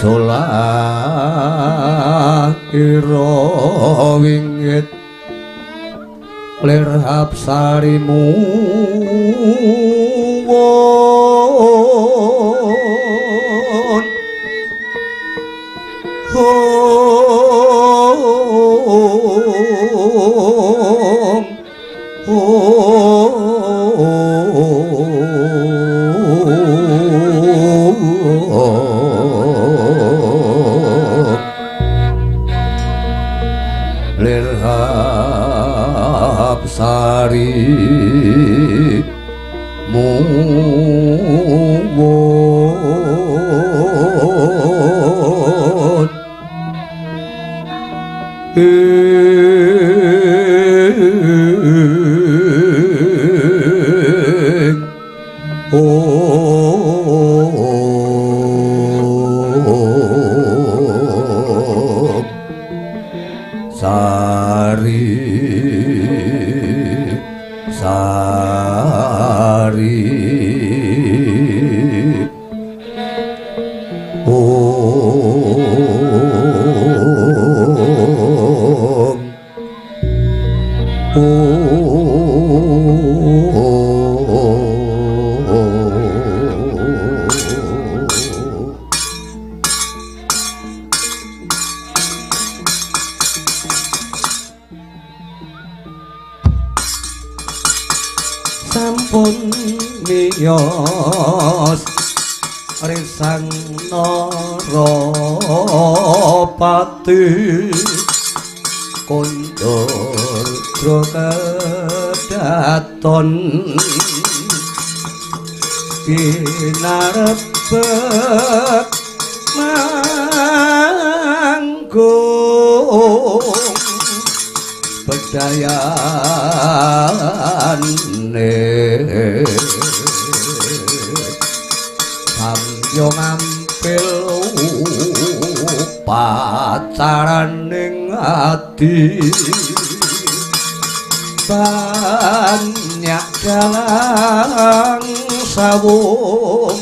Solah ira wingit lir hapsarimu won lir hapsari muwun ing om sari sari om om. Sampun miyos risang Narapati kondur kedaton pinarebek manggung bedayane samya ngampil upacaraning adi banyak dalang sawung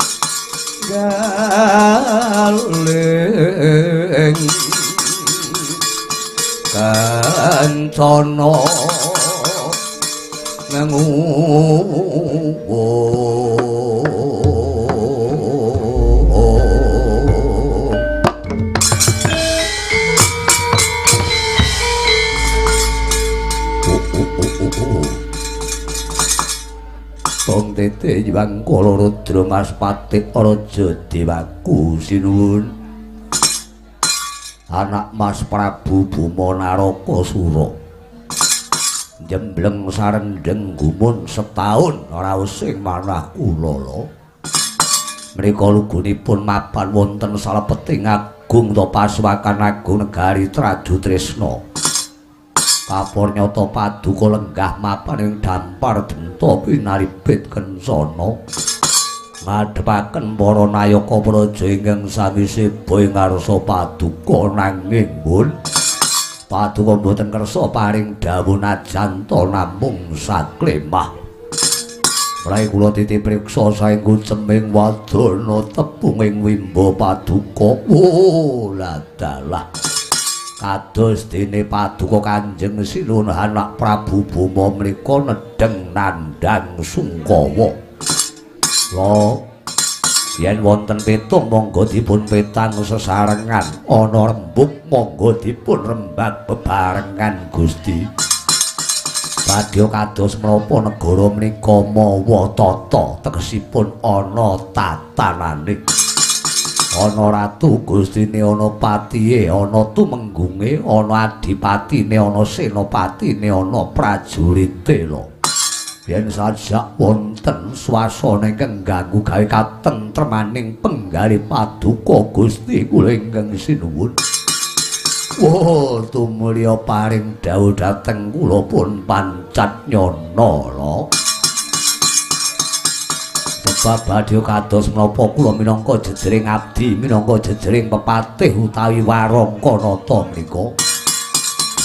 galing kancana nenguwung. Tong tete Hyang Kala Rudra Mas Patih Raja Dewaku sinuwun. Anak Mas Prabu Buma Narakasura. Jembleng sarendeng gumun setahun raos ing manah kula lho. Mrika lugunipun mapan wonten salebeting agung ta paswakan agung negari Traju Tresna. Kapur nyata paduka lenggah mapan ing dampar denta pinaribit kencana. Ngadhepaken para nayaka praja ingkang sami seba ing ngarsa paduka nanging pun paduka mboten kersa paring dawuh najanta namung saklemah. Rai kula titip priksa saengga ceming wadana tepung ing wimba paduka. Oh ladalah. Kados dene paduka Kanjeng Sinuhun anak Prabu Boma mriku nedheng nandhang sungkawa. Lho, yen wonten pitung monggo dipun petang sesarengan, ana rembug monggo dipun rembag bebarengan Gusti. Badya kados menapa negara menika mawa tata, tegesipun ana tatanane. Ana ratu gustine, ana patihe, ana tumenggunge, ana adipatine, ana senopatine, ana prajurite lho. Yen sajak wonten swasana ingkang ganggu gawe katentremaning penggalih paduka Gusti kula ingkang sinuwun. Wah, tumulya paring dawuh dhateng kula pun pancat nyana lho. Sebab badhe kados menapa kula minangka jejering abdi, minangka jejering pepatih utawi warangka nata menika.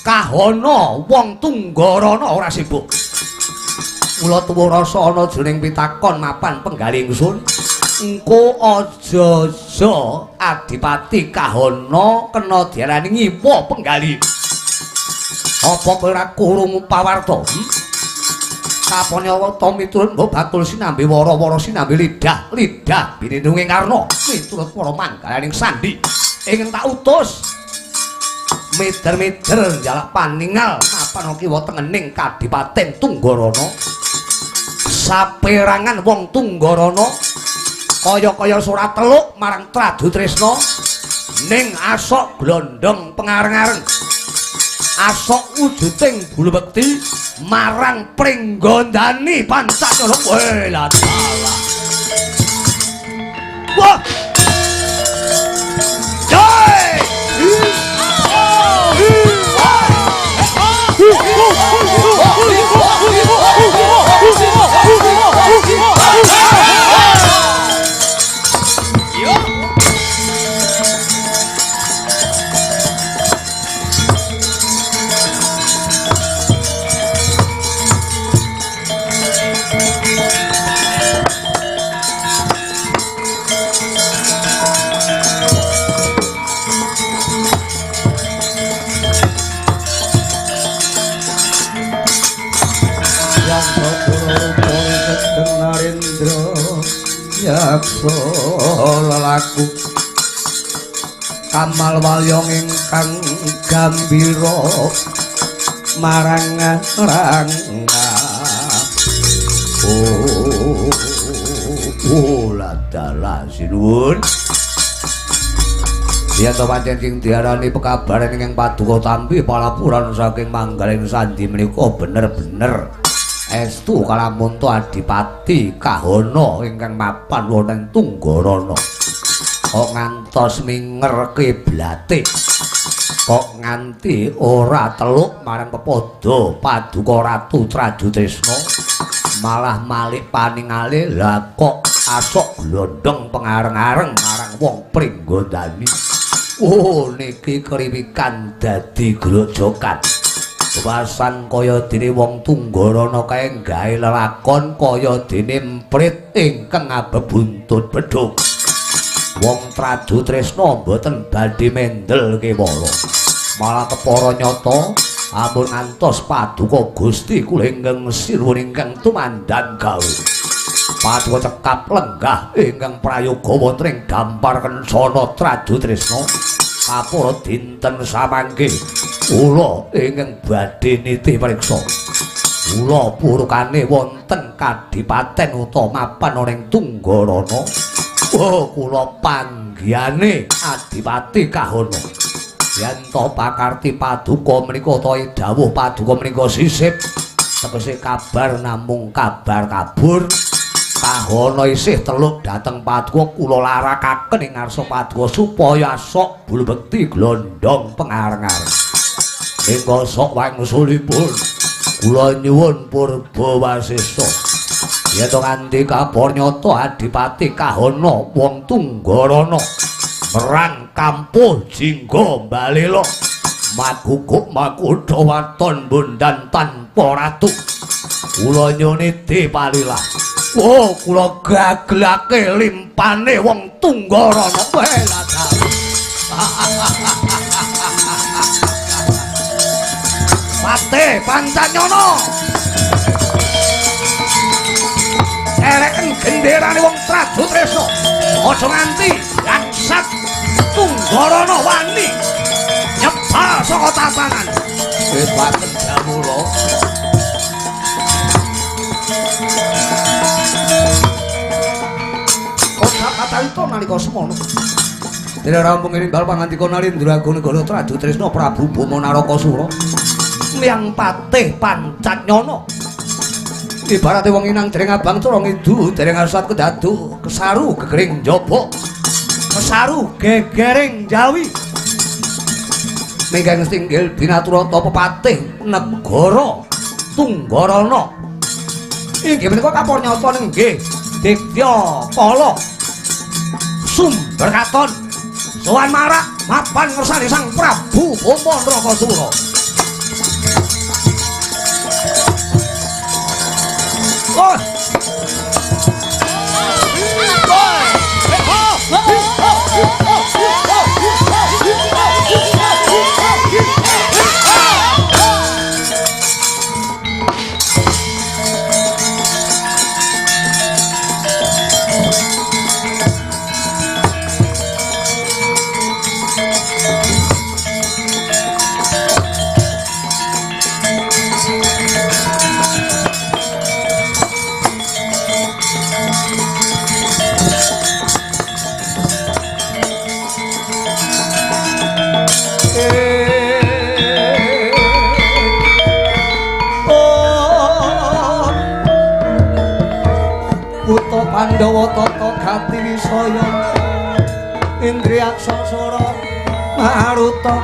Kahana wong Tunggarana ora sibuk. Mula tuwa rasa ana jroning pitakon mapan penggalih ingsun. Engko aja-aja Adipati Kahana kena diarani ngiwa penggalih. Apa kowe ora krungu pawarta? Kapone awata miturut mbok bakul sinambi wara-wara sinambi lidah, lidah binindunge Karna miturut para manggalaning sandi ingkang tak utus. Mider-mider njalak paningal mapan kiwa tengening Kadipaten Tunggarana. Saperangan wong Tunggarana kaya-kaya surat teluk marang Tradutresna ning asok glondong pengareng-areng. Asok wujuding bulu bekti marang Pringgondani Pancanyana. Weh la dalah. Wah. Joi. Yaksa lelaku kamal walyong ingkang gambira marang ranga. Oh ladalah sinuwun. Yen to pancen sing diarani pekabaran ingkang paduka tampi palapuran saking manggaling sandi menika bener-bener estu kalamunta Adipati Kahana ingkang mapan wonten Tunggarana. Kok ngantos minger kiblate, kok nganti ora teluk marang pepadha paduka Ratu Tradutresna, malah malik paningale. Lah kok asok glondong pengareng-areng marang wong Pringgondani. Oh niki kriwikan dadi grojokan. Wasan kaya dene wong Tunggarana kae gawe lelakon kaya dene emprit ingkang abebuntut bedhug. Wong Tradutresna mboten badhe mendel kewala. Malah kepara nyata ampun ngantos paduka Gusti kula ingkang sinuwun ingkang tumandang gawe. Paduka cekap lenggah ingkang prayoga wonten ing dampar kencana Tradutresna. Kapura dinten samangke kula ingkang badhe nitih priksa. Kula purukane wonten kadipaten utawa mapan ana ing Tunggarana. Oh kula panggihane Adipati Kahana. Yen to pakarti paduka menika utawa dawuh paduka menika sisip tegese kabar namung kabar kabur. Kahana isih teluk dhateng paduka kula larakaken ing ngarsa paduka supaya asok bulu bekti glondong pengareng-areng. Ing kosok wangsulipun kula nyuwun purba wasesa. Yen to nganti kapor nyata Adipati Kahana wong Tunggarana merang kampuh jingga balela maguguk makutha waton bondan tanpa ratu. Kula nyuniti palilah. Oh, kula gaglake limpane wong Tunggarana. Weh la Pate Pancanyana. Ereken genderane wong Tradutresna. Aja nganti langsat Tunggarana wani nyebal saka tatanan. Hebaten jamula. Katalita nalika semono. Dene rampung nimbal pangandika Narendra Agung Negara Tradutresna Prabu Bama Narakasura. Miyang patih Pancanyana. Ibarate wong inang dereng abang cara ngidu, dereng asat kedadu, kesaru gegering njaba. Kesaru gegering jawi. Mingkang singgil binaturata pepatih negara Tunggarana. Inggih menika kapor nyata nggih Digdya Kala Sumber Katon sowan marak mapan ngersane Sang Prabu Bama Narakasura. Pandhawa tata gati wisaya Indriyaksa Sura Maruta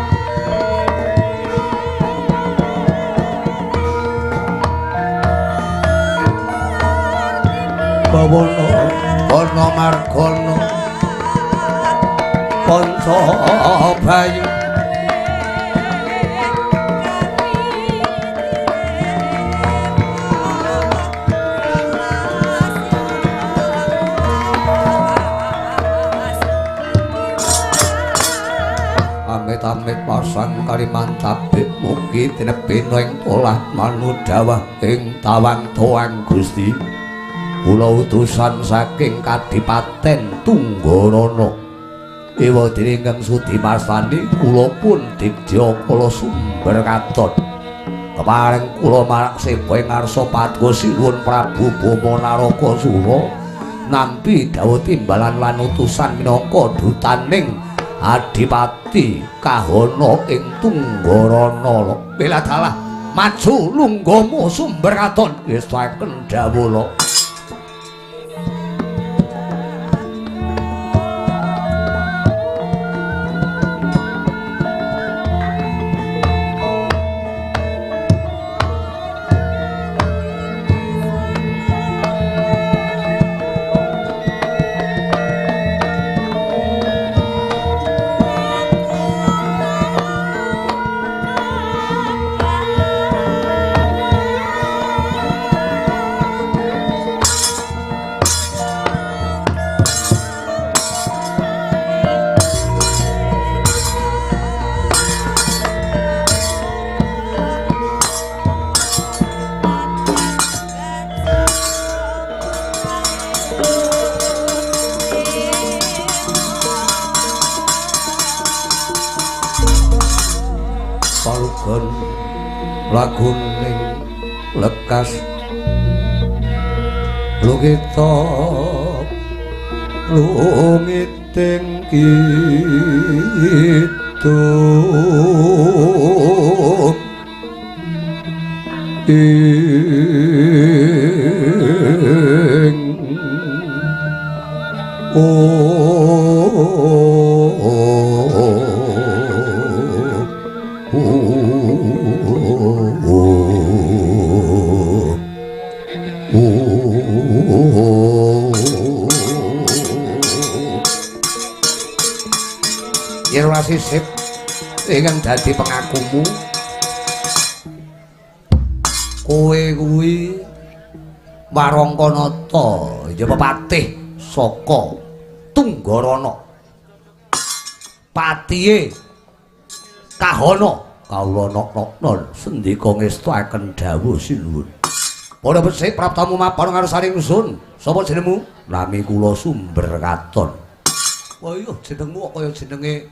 Bawana ana margana panca bayu amit-amit pasang kalimantabik mugi tinebina ing tolah manudawah ing tawang toang Gusti. Kula utusan saking Kadipaten Tunggarana. Ewa dene ingkang sudi mastani kula pun digdya kala Sumber Katon. Kepareng kula marak sepa ing ngarsa paduka Sinuwun Prabu Bama Narakasura nampi dawuh timbalan lan utusan minangka dutaning Adipati Kahana ing Tunggarana. Bela dalah maju lungguhmu Sumber Katon. Ngestaken dawuh. Laguning lekas lukita lumiting kidung ing yen ora sisip ingkang dadi pengakumu kowe kuwi Warangkanata ya pepatih saka Tunggarana, patihe Kahana. Kawula nok-noknon sendika ngestakaken dawuh sinuwun. Para becik praptamu mapan ngarsaning ingsun. Sapa jenengmu? Nami kula Sumber Katon. Wah iya jenengmu kok kaya jenenge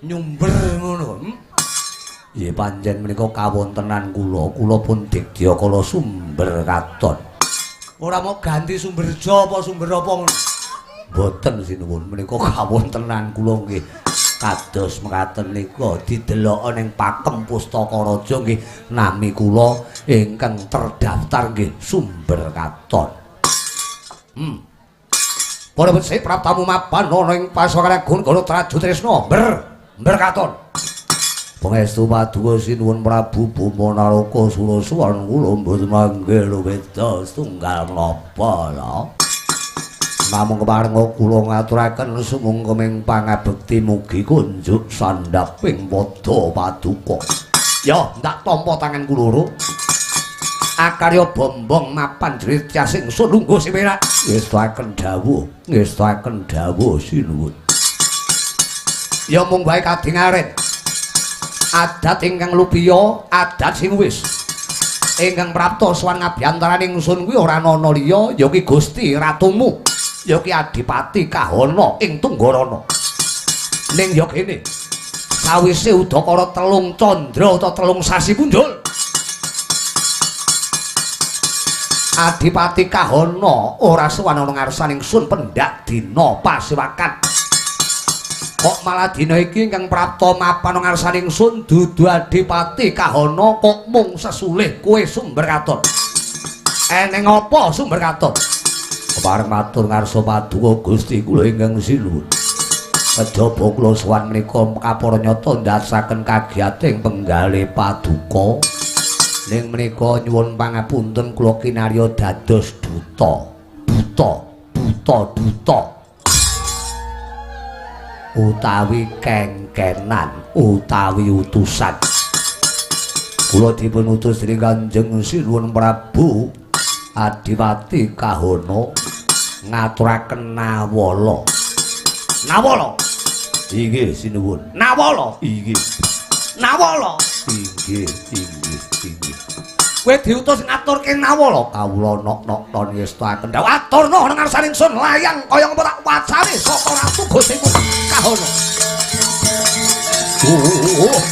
nyumber ngono. Nggih pancen menika kawontenan kula, kula pun digdya kala Sumber Katon. Ora mau ganti Sumberjo apa sumber apa ngono. Mboten sinuwun, menika kawontenan kula nggih kados mekaten nika didelok ning pakem pustaka raja nggih nami kula ingkang terdaftar nggih Sumber Katon. Para becik praptamu mapan ana ing pasokan Agung Gana Traju Tresna Mber Katon. Pangestu paduka sinuwun Prabu Bama Narakasura suwan kula mboten manggih weda setunggal menapa lho. Namung keparenga kula ngaturaken sumungkeming pangabekti mugi kunjuk sandhaping padha paduka. Ya, ndak tampa tanganku loro. Akarya bombong mapan jrit sing ingsun lungguh simirak. Ngestakaken dawuh, ngestakaken dawuh sinuwun. Ya mung wae kadingaren. Adat ingkang lupiya, adat sing wis. Ingkang prapta sowan ngabiyantaraning ingsun kuwi ora ana liya ya ki Gusti Ratumu. Ya ki Adipati Kahana ing Tunggarana. Ning ya kene sawise udakara 3 candra utawa 3 sasi punjul, Adipati Kahana ora sowan ana ngarsaning ingsun pendak dina pasewakan. Kok malah dina iki ingkang prapta mapan ngarsaning ingsun dudu Adipati Kahana kok mung sesulih kowe Sumber Katon. Eneng apa Sumber Katon? Kepareng matur ngarsa paduka Gusti kula ingkang sinuwun. Kejaba kula sowan menika kapara nyata ndasaken kagiyating penggalih paduka. Ning menika nyuwun pangapunten kula kinarya dados duta. Duta, duta, duta. Utawi kengkenan, utawi utusan. Kula dipun utus dening Kanjeng Sinuwun Prabu Adipati Kahana ngaturaken nawala. Nawala. Inggih sinuwun. Nawala. Inggih. Nawala. Inggih, inggih, inggih. Kowe diutus ngaturke nawala. Kawula nok-nok ngestakaken dawuh aturna nang ngarsane ingsun layang kaya ngapa tak wacane saka ratu Gustiku Kahana. Oh.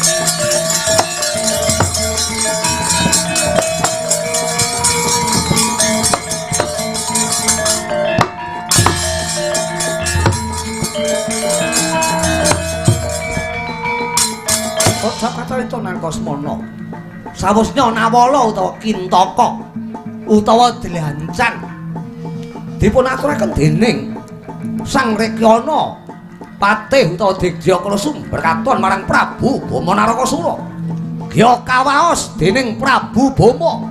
Kacarita Nangkasmana. Sawusnya Nawala utawa Kintaka utawa Dlancang dipun aturaken dening Sang Rekyana patih utawa Digdaya Sumber Katon marang Prabu Bama Narakasura. Gya kawaos dening Prabu Bama.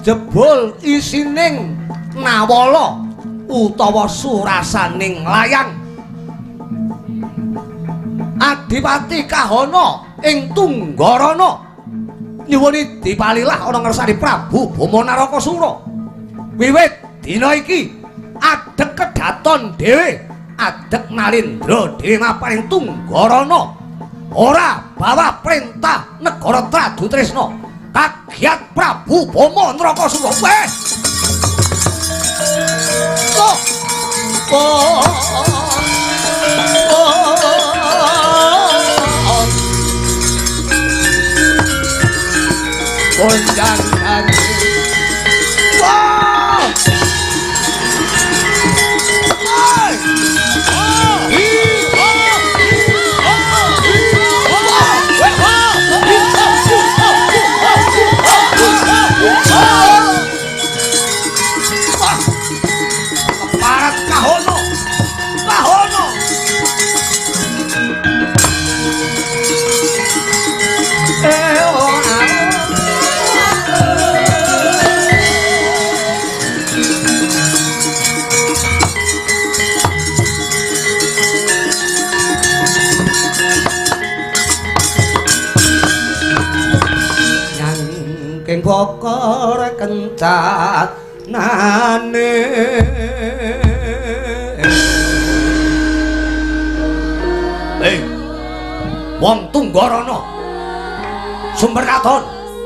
Jebul isining Nawala utawa surasaning layang. Adipati Kahana ing Tunggarana nyuwuni dipalilah ana ngersane Prabu Bama Narakasura. Wiwit dina iki adeg kedaton dhewe, adeg Nalindra dhewe mapan ing Tunggarana ora bawa perintah negara Tradutresna. Kagiat Prabu Bama Narakasura. Weh. Oh. Oh. Oh. Gonjang ganti. Wah! Keparat Kahono. Kahono. Nyangking bokor kencanane. Hei, wong Tunggarana Sumber Katon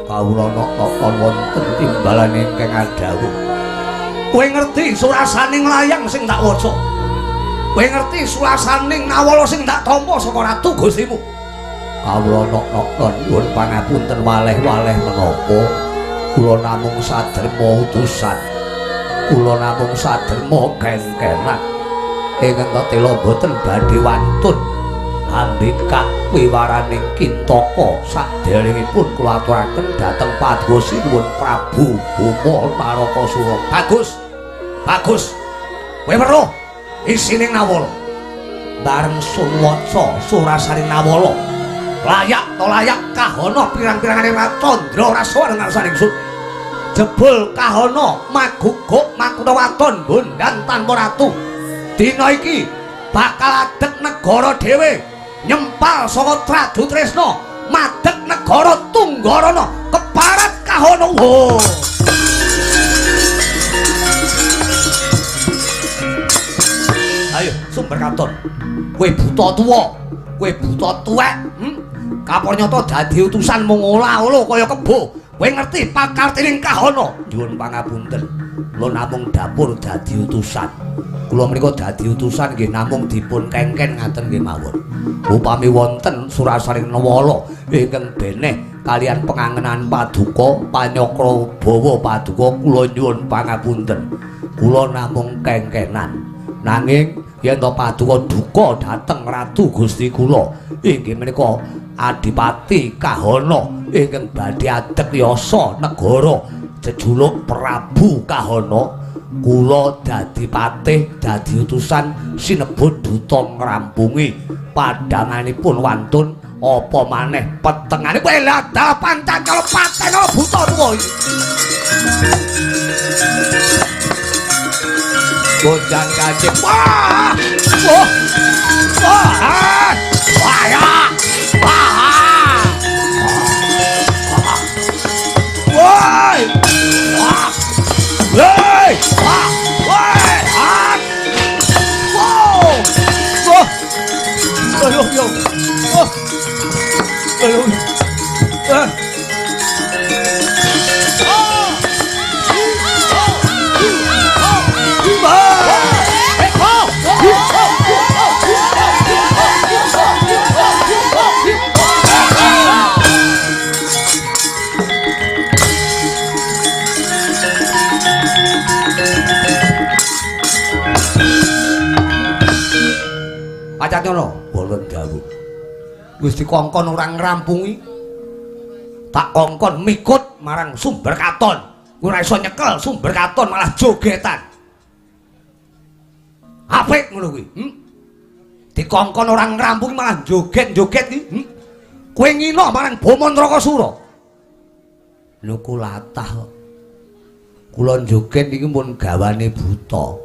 kawula nata wonten timbalan ingkang adhawuh. Kowe ngerti surasaning layang sing tak waca? Kowe ngerti surasaning nawala sing tak tampa saka ratu Gustimu? Kawula nata nyuwun pangapunten waleh-waleh menapa kula namung saderma utusan, kula namung saderma kengkenan ingkang tetela boten badhe wantun ambekak wiwaraning Kintaka saderengipun kula aturaken dhateng Paduka Sinuwun Prabu Bama Narakasura. Bagus, bagus. Kowe weruh isining nawala. Bareng sun waca surasaning nawala. Layak to layak kahana pirang-pirangane Candra ora sowan ngarsane ingsun. Jebul kahana maguguk makutha waton bondan tanpa ratu. Dina iki bakal adeg negara dhewe nyempal saka Tradutresna madeg negara Tunggarana keparat kahana. Wo. Ayo Sumber Katon, kowe buta tuwa, kowe buta tuwek, Kapor nyata dadi utusan mung ola-ola kaya kebo. Kowe ngerti pakartining kahana? Nyuwun pangapunten, kula namung dapur dadi utusan. Kula menika dadi utusan nggih namung dipun kengken ngaten nggih mawon. Upami wonten surasaning nawala ingkang beneh kalian pengangenan paduka panyakra bawa paduka kula nyuwun pangapunten. Kula namung kengkenan. Nanging yen to paduka duka dhateng ratu Gusti kula inggih menika Adipati Kahana ingkang badhe adeg yasa negara jejuluk Prabu Kahana. Kula dadi patih, dadi utusan sinebut duta ngrampungi padhanganipun wantun apa maneh petengane kowe ladal pancen kalau paten buta tuwa iki. Bocah kacip. Wah! Wah! Wah! Wah ya! Wah! Wah! Wah! Hei! Wah! Wah! Ah! Wow! Wah! Ayo yo. Wah! Ayo. Ah! Pacatnya bolen dawuh. Wis dikongkon ora ngrampungi. Tak kongkon mikut marang Sumber Katon. Ora iso nyekel Sumber Katon malah jogetan. Apik ngono kuwi. Dikongkon ora ngrampungi malah joget-joget iki. Kowe ngino marang Bama Narakasura. Lho kulatah kok. Kula joget niki pun gawane buta.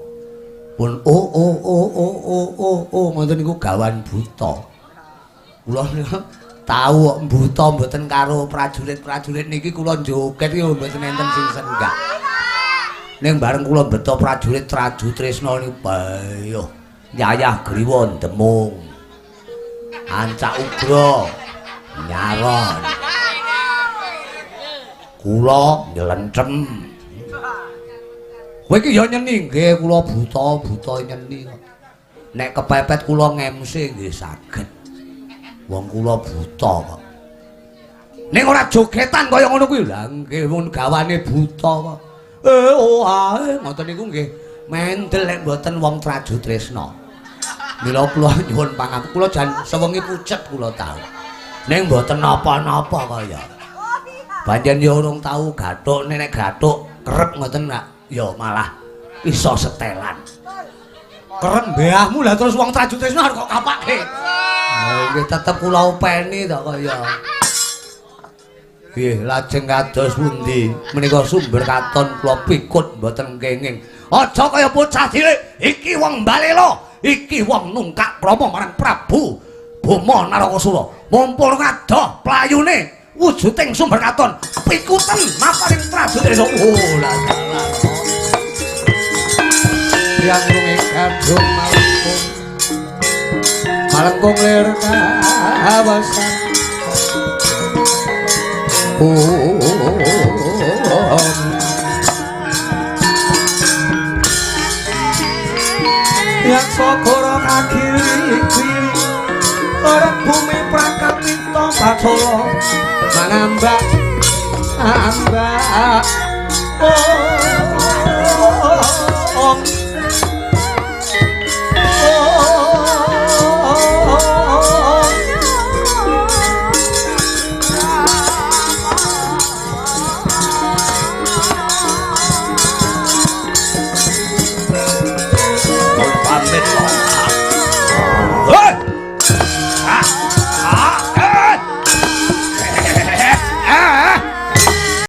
Pun o o o o o o o ngoten niku gawan buta. Kula tau kok buta mboten karo prajurit-prajurit niki kula joget iki mboten enten sing senggak. Ning bareng kula beto prajurit Trajutresna niku bayoh yayah griwa ndemung. Ancak ugra nyaron. Kula nyelencem. Kowe iki ya nyeni nggih kula buta-buta nyeni kok. Nek kepepet kula ngemsi nggih saged. Wong kula buta kok. Ning ora jogetan kaya ngono kuwi. Lah nggih wong gawane buta kok. Oh ae ngoten niku nggih mendel nek mboten wong Trajutresna. Mila kula nyuwun pangapunten. Kula jan sewengi pucet kula tau. Ning mboten napa-napa kaya. Pancen ya urung tau gathuk nek gathuk kerep ngoten nak. Ya malah iso setelan. Keren beahmu lah terus wong Trajutresna kok kapake. Nggih tetep kula openi to kaya. Nggih lajeng kados pundi menika Sumber Katon kula pikut mboten kenging. Aja kaya bocah cilik, iki wong Balela, iki wong nungkak krama marang Prabu Bama Narakasura. Mumpung ngadoh playune wujuding Sumber Katon pikuten maparing Trajutresna. Oh lah lah. Yang runge kandung malengkung malengkung lir kawasan yang sokoro kagiri-giri orang bumi prakapita bacala mangambak ambak oh.